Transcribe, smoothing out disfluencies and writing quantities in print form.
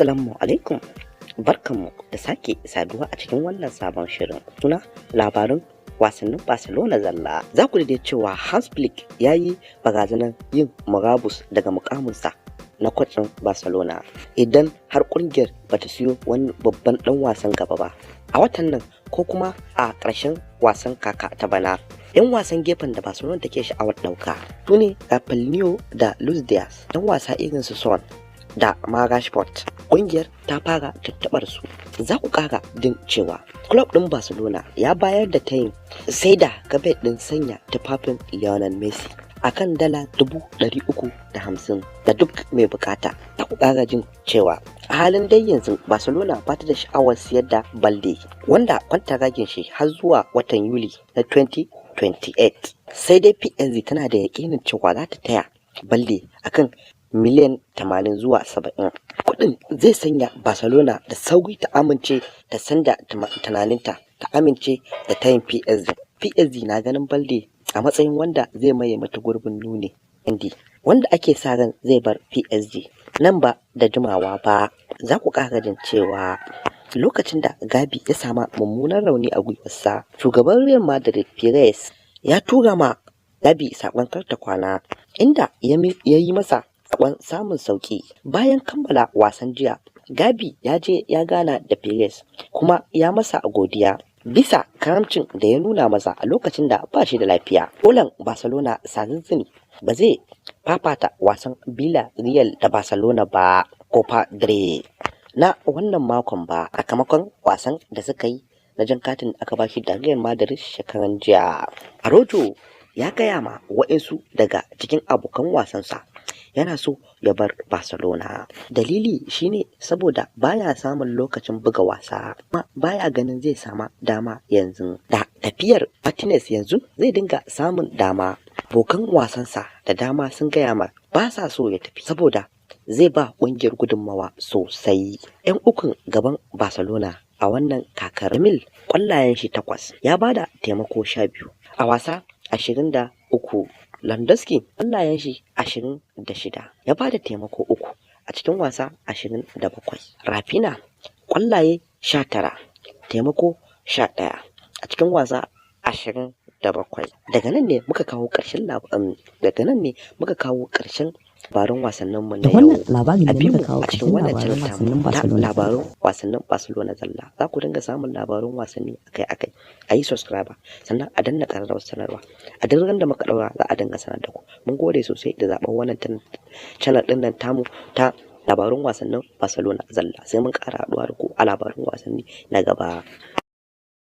Assalamu alaikum. Barkanmu da sake saduwa a cikin wannan sabon shirin. Suna labarin wasannin Barcelona zalla. Za ku dai cewa Hans Flick ya yi barazanar yin murabus daga mukaminsa na kwacin Barcelona idan har kungiyar bata siyo wani babban dan wasan gaba ba a watan nan ko kuma a ƙarshen wasan kaka ta bana. 'Yan wasan gefen da Barcelona take sha'awar ɗauka su ne Rafaelnio da Luis Diaz, ɗan wasa irin su Son da ma Rashford. Ƙungiyar ta fara tuntuɓar su. Za ku ƙara jin cewa club ɗin Barcelona ya bayar da tayin sai da kabet ɗin sanya tufafin Lionel Messi akan $350,000 da duk mai bukata. Za ku ƙara jin cewa a halin dai yanzu Barcelona ba ta da sha'awar siyar da Balde, wanda kwantaragin shi har zuwa watan Yuli na 2028. Sai dai PSG tana da yakinin cewa za ta taya Balde akan miliyan 80 zuwa 70. Kuɗin zai sanya Barcelona da sauri ta amince ta sanda tunaninta ta amince da tayin PSG. PSG na ganin Balde a matsayin wanda zai maye mata gurbin Nuno Mendes, wanda ake sa ran zai bar PSG nan ba da jimawa ba. Za ku ƙara jin cewa lokacin da Gavi ya sama mummunan rauni a gwiwarsa, shugaban Real Madrid Perez ya tura ma Gavi saƙon karta kwana, inda ya yi masa saƙon samun sauƙi. Bayan kammala wasan jiya, Gavi ya je ya gana da Perez kuma ya masa godiya bisa karamcin da ya nuna masa a lokacin da ba shi da lafiya. Golan Barcelona Szczesny ba zai fafata wasan Villarreal da Barcelona ba Copa del Rey na wannan makon ba, sakamakon wasan da suka yi na jan katin aka bashi da Real Madrid shekaran jiya. Araujo ya gaya ma waɗansu daga cikin abokan wasansa yana so ya bar Barcelona. Dalili shine saboda baya samun lokacin buga wasa, kuma baya ganin zai sama dama yanzu. Da tafiyar Martinez, yanzu zai dinga samun dama. Abokan wasansa da dama sun gaya ma ba sa so ya tafi saboda zai ba ƙungiyar gudunmawa sosai. 'Yan ukun gaban Barcelona a wannan kakar: Lamine, ƙwallayen shi 8, ya bada taimako 12 a wasa 23. Lewandowski, ƙwallayen shi 26, ya bada taimako 3 a cikin wasa 27. Raphinha, ƙwallaye 19, taimako 11 a cikin wasa 27. Daga nan ne muka kawo ƙarshen labarun wasannin mu na Da yau. wannan labarin A ne bi muka mu kawo a cikin ƙarshen wannan labaran channel tamu wasannin ta Barcelona. Labarun wasannin Barcelona zalla. Za ku dinga samun labarun wasanni akai-akai. A yi subscriber sannan a danna ƙararrawar sanarwa. A duk ran da muka ɗaura, za a dinga sanar da ku. Mun gode sosai da zaɓen wannan channel ɗin nan tamu ta labarun wasannin Barcelona zalla. Sai mun ƙara haɗuwa da ku a labarun wasanni na gaba.